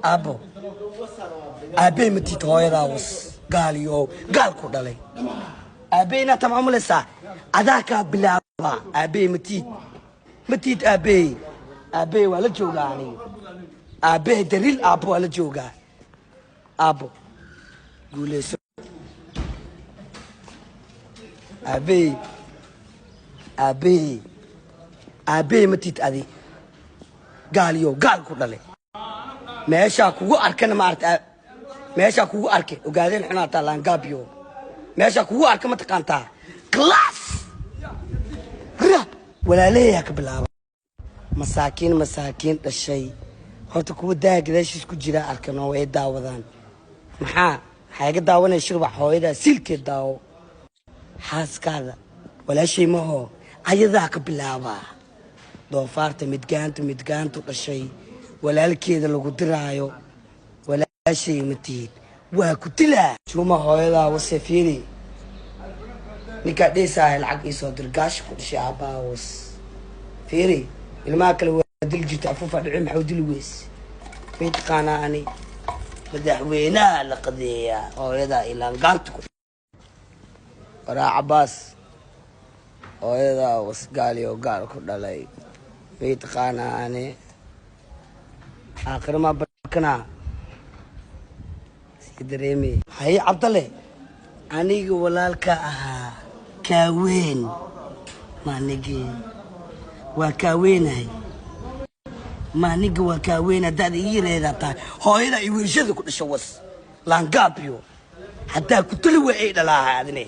Aabbo, aabbey matid, hooyadaa was, gaaliyo gaal ku dhalay. Aabbey inaad tamaamulaysaa adaa kaa bilaaba. Aabbey matid, matid aabbey. Aabbey waa la joogaa aniga. Aabbey dariil, aabbo waa la joogaa. Aabbo guuleyso. Aabbey, aabbey, aabbey matid adi, gaaliyo gaal ku dhalay. Meeshaa kugu arkana maarata, meeshaa kugu arkay ogaadeen xunaataa laangaabyo. Meeshaa kugu arka ma taqaantaa? Class ra walaalaheyaa ka bilaaba. Masaakiin, masaakiin dhashay. Horta kuwa daaha gadaashiis ku jira arkan oo ay daawadaan. Maxaa maxaa iga daawanaya? Shirbac hooyadaa siilkeed daawo. Xaaskaada walaashay mahoo, ayadaa ka bilaabaa. Doofaarta midgaantu, midgaantu dhashay, walaalkeeda lagu diraayo. Walaashay ma tihid, waa ku dilaa. Juma hooyadaa wase. Fiiri ninkaa dheesaahay, lacag iisoo dir. Gaasha ku dhashay aabbaa was. Fiiri ilmaha kale waa dili jirta, afuufa dhici. Maxuu dili weys? May taqaanaa ani madaxweynaha la qadeeyaa? Hooyadaa ilaan gaanta ku waraa. Cabaas hooyadaa was, gaaliyo gaal ku dhalay. May taqaanaa ani aakhirama barkana sii dareemay. Haye Cabdalle, aniga walaalka ahaa kaaweyn maanigi waa kaaweynahay. Maaniga waa kaaweyn, haddaad ii yareedaa tahay. Hooyada iyo wiilshada ku dhasho was, laangaabyo. Haddaa ku tali waa ay dhalaaha adine.